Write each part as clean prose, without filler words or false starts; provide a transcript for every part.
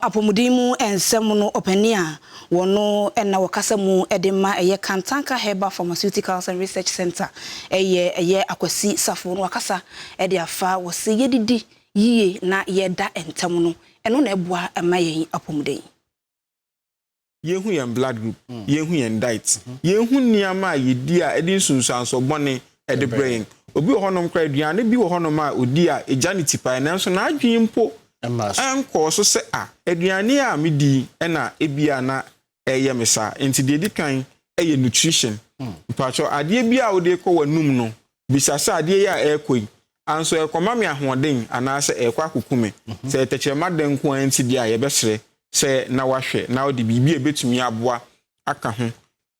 Apɔmuden mu nsɛm no ɔpanin a wɔno na wɔkasa mu de ma ɛyɛ Kantanka Herbal Pharmaceuticals and Research Centre ɛyɛ ɛyɛ Akwasi Safo no wakasa de afa wɔse yɛdidi yie na yɛda ntɛm no ɛno na ɛboa ma yɛn apɔmuden. Yɛhu yɛn blood group, yɛhu yɛn diet, yɛhu nneɛma a yɛdi a ɛde nsunsuansoɔ bɔne ɛde brɛ yɛn. Obi wɔ hɔnom koraa, aduane bi wɔ hɔnom a odi a egya ne tipae, nanso n'adwene mpo ɛnkɔɔ so sɛ a aduane a medi ɛna ebia na ɛyɛ me saa. Nti deɛ edi kan ɛyɛ nutrition. Mpatsɔ, adeɛ bi a wode kɔ w'anum no, bisa sɛ adeɛ yi a ɛrekɔ yi anso ɛkɔma me ahoɔden anaasɛ ɛrekɔ akoko me. Sɛ tɛkyerɛma dɛn nko ara nti deɛ a, yɛbɛsrɛ sɛ na wahwɛ na wode biribi a ebɛtumi aboa aka ho.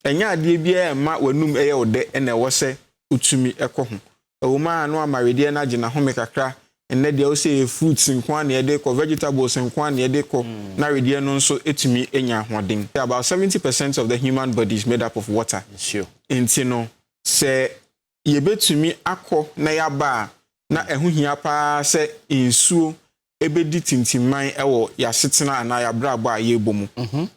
Ɛnyɛ adeɛ biara ɛma w'anum ɛyɛ wo dɛ ɛna ɛwɔ sɛ wotumi ɛkɔ ho. Ɛwɔ mu a no amawedeɛ no agye n'ahome kakra. Nnɛ deɛ wosɛ yɛ fruits nko a na yɛde kɔ, vegetables nko a na yɛde kɔ, na wedeɛ no nso etumi anya ahoɔden. About 70% of the human body is made up of water. Nti no sɛ yɛbɛtumi akɔ na yɛaba a, na ɛho hia paa sɛ nsuo ebɛdi tintimman ɛwɔ yɛasetena anaa yɛabrabɔ a yɛrebɔ mu.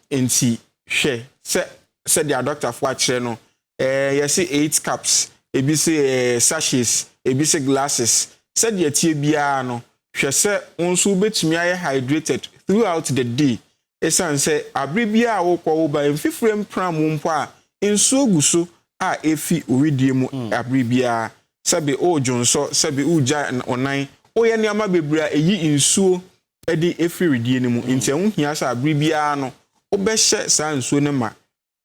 Nti hwɛ sɛ sɛdeɛ adɔktafoɔ akyerɛ no, yɛsi 8 cups, ebi sɛ sachets, ebi sɛ glasses, sɛdeɛ tie biara no, hwɛ sɛ wo nso wobɛtumi ayɛ hydrated throughout the day, ɛsiane sɛ abere biara a wokɔ wo ba mfifire mpram wo mpo a, nsuo gu so a efi oridie mu abere biara. Sɛbi ɔredwo nsɔ, sɛbi ɔregya ɔnan, woyɛ nneɛma bebree a ɛyi nsuo de efiri ridie no mu. Nti ɛho hia sɛ abere biara no wobɛhyɛ saa nsuo no ma.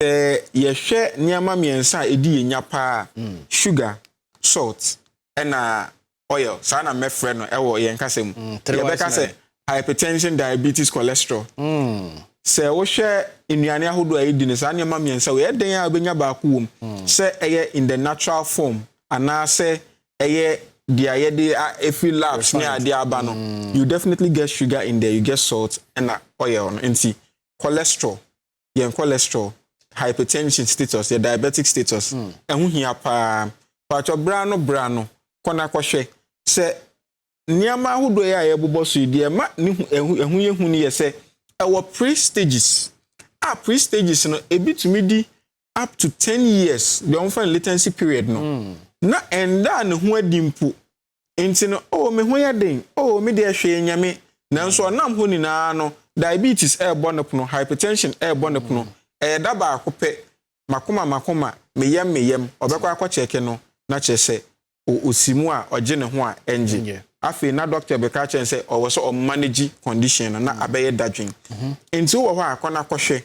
Sɛ yɛhwɛ nneɛma mmiɛnsa a ɛdi yɛn nya paa, sugar, salt ɛna oil, saa na mɛfrɛ no ɛwɔ yɛn kasa mu. Yɛbɛka sɛ hypertension, diabetes, cholesterol. Sɛ wohwɛ nnuane ahodoɔ a yɛdi no, saa nneɛma mmiɛnsa wɔ yɛ den a wobɛnya baako wɔ mu, sɛ ɛyɛ in the natural form anaasɛ ɛyɛ deɛ yɛde efiri labs ne adeɛ aba no, you definitely get sugar in there, you get salt ɛna oil no. Nti cholesterol, yɛn cholesterol, hypertension status, yɛ diabetic status, ɛho hia paa. Patwɔ bra no bra no kɔ na kɔhwɛ sɛ nneɛma ahodoɔ yi a yɛbobɔ so yi deɛ, ɛma ne ho ɛho yɛ hu no yɛ sɛ ɛwɔ pre stages a, pre stages no ebi tumi di up to 10 years, deɛ wɔn fa no latency period no, na ɛnda a ne ho adi mpo. Nti no, oh, me ho yɛ den, oh, me deɛ hwee nyame, nanso ɔnam hɔ nyinaa no, diabetes ɛɛbɔ ne pono, hypertension ɛɛbɔ ne pono. Ɛyɛ da baako pɛ, makoma makoma, meyam meyam, ɔbɛkɔ akɔkyɛke no na kyerɛ sɛ osi mu a ɔgye ne ho a ɛngye. Afei na doctor bɛka kyerɛ sɛ ɔwɔ sɛ ɔmanage condition no na abɛyɛ dadwen. Nti wowɔ hɔ a, akɔ na akɔhwɛ.